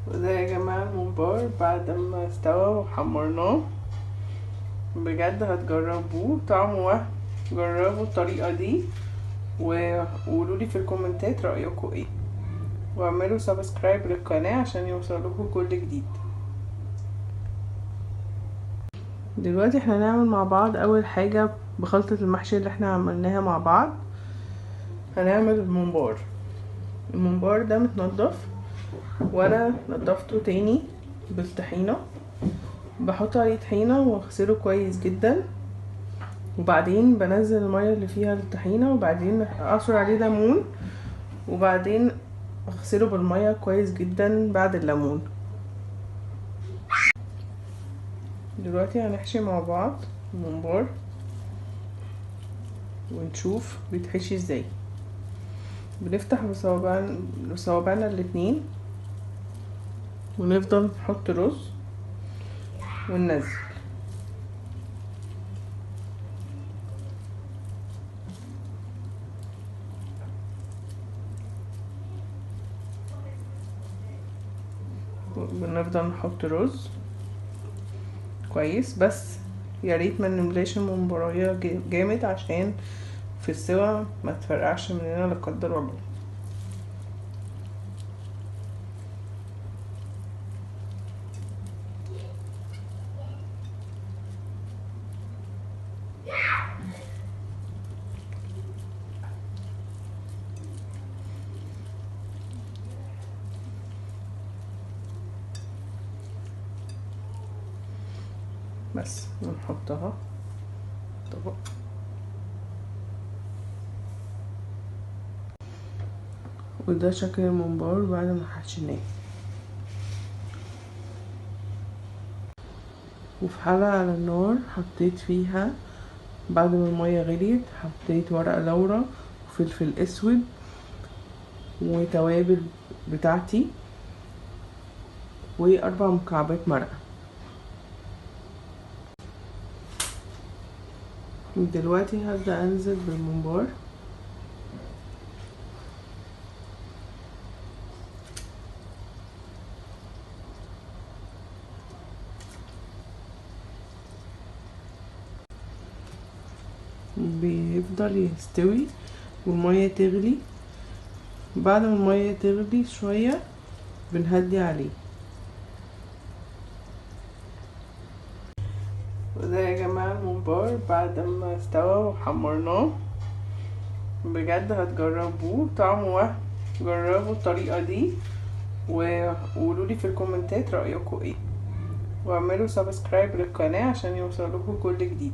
وده يا جماعة الممبار بعد ما استوى وحمرناه، بجد هتجربوه طعمه وهم. جربوا الطريقة دي وقولولي في الكومنتات رأيكم ايه، واعملوا subscribe للقناة عشان يوصلكوا كل جديد. دلوقتي احنا هنعمل مع بعض اول حاجة بخلطة المحشي اللي احنا عملناها مع بعض. هنعمل الممبار. الممبار ده متنضف وانا نضفته تاني بالطحينة، بحط عليه طحينة واغسله كويس جدا، وبعدين بنزل المية اللي فيها الطحينة، وبعدين اعصر عليه ليمون، وبعدين اغسله بالمية كويس جدا بعد الليمون. دلوقتي هنحشي مع بعض الممبار ونشوف بيتحشي ازاي. بنفتح بصوابعنا الاتنين ونفضل نحط رز وننزل. بنفضل نحط رز كويس، بس يا ريت ما نملاش الممبرايه جامد عشان في السوا ما تفرقعش مننا لا قدر الله. بس ونحطها طبق. وده شكل الممبار بعد ما حشيناه. وفي حلة على النار حطيت فيها بعد ما المية غليت، حطيت ورق لورا وفلفل اسود وتوابل بتاعتي و4 مكعبات مرقة. دلوقتي هبدأ انزل بالممبار. بيفضل يستوي والمية تغلي. بعد ما المية تغلي شوية بنهدي عليه. وده يا جماعة الممبار بعد ما استوى وحمرناه، بجد هتجربوه طعمه وهم. جربوا الطريقة دي وقولولي في الكومنتات رأيكم ايه، واعملوا subscribe للقناة عشان يوصلكوا كل جديد.